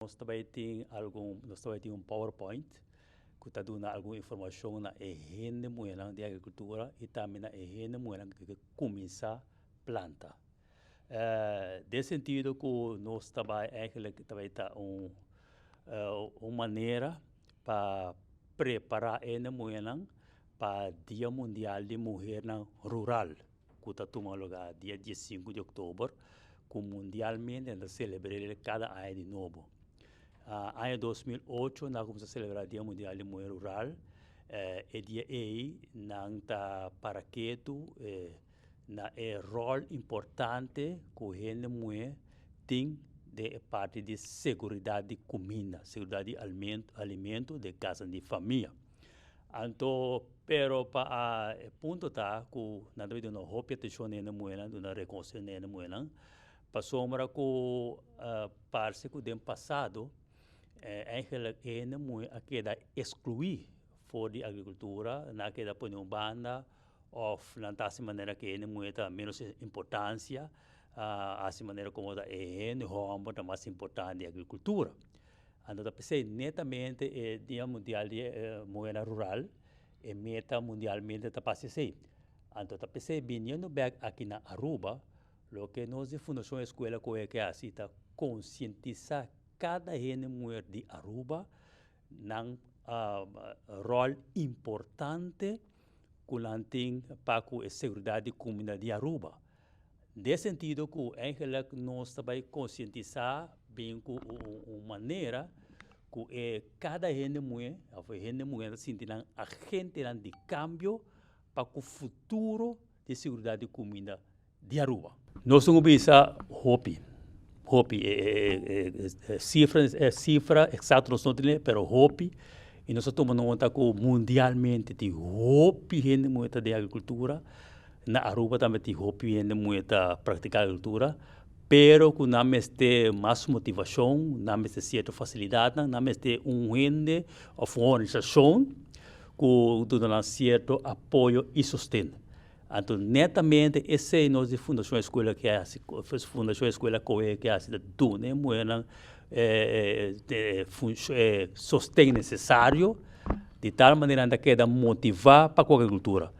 Nos ta bai tin algun, nos ta bai tin un PowerPoint ku ta duna algun informashon na e hende muhénan di agrikultura i tambe na e hende muhénan ku ke kuminsá planta. Den sentido ku nos ta bai eigenlijk ta bai ta un un manera pa prepará e hende muhénan pa Dia Mundial di Muhernan Rural. Ku ta tuma lugá dia 15 di òktober, ku mundialmente nan ta selebr'é kada aña di nobo. Aña 2008 nan a kuminsá selebrá Dia Mundial di Muhé Rural. E dia ei nan ta para ketu na e ròl importante ku hende muhé tin den e parti di seguridat di kuminda, seguridat di alimento den kasanan di famia. Anto, pero pa e punto ta ku nan ta bin duna hopi atenshon na hende muhénan, duna rekonosementu na hende muhénan, pasobra ku parse ku den pasado eigenlijk e hende muhé a keda ekskluí for di agrikultura, nan a keda pone un banda òf nan ta hasi manera ku e hende muhé ta ménos importansia, hasi manera komo ta e hende hòmber ta mas importante den agrikultura. Anto ta p'esei netamente e Dia Mundial di Muhernan Rural, e meta mundialmente ta pasa esei. Anto ta p'esei biniendo bek aki na Aruba, loke nos di Fundacion Escuela Kohe ke hasi ta konsientisá kada hende muher di Aruba nan ròl importante ku nan tin pa ku e seguridat di kuminda di Aruba. Den sentido ku eigenlijk nos ta bai konsientisá bin ku un manera ku e kada hende muhé òf e hende muhé ta sinti nan agentenan di kambio pa ku futuro di seguridat di kuminda di Aruba. Nos tin ku bisa hopi, hopi, e sifra e sifra eksakto nos no tene pero hopi i nos a tuma nota ku mundialmente tin hopi hende muhé ta den agrikultura. Na Aruba tambe tin hopi hende muhé ta praktiká agrikultura, pero ku nan mester mas motivashon, nan mester sierto fasilidatnan, nan mester un hende òf un organisashon ku duna nan sierto apoyo i sosten. Anto netamente esei nos di Fundashon Eskuela ke hasi, Fundashon Eskuela Kohe ke hasi ta duna e muhénan e sosten nesesario di tal manera nan ta keda motivá pa ku agrikultura.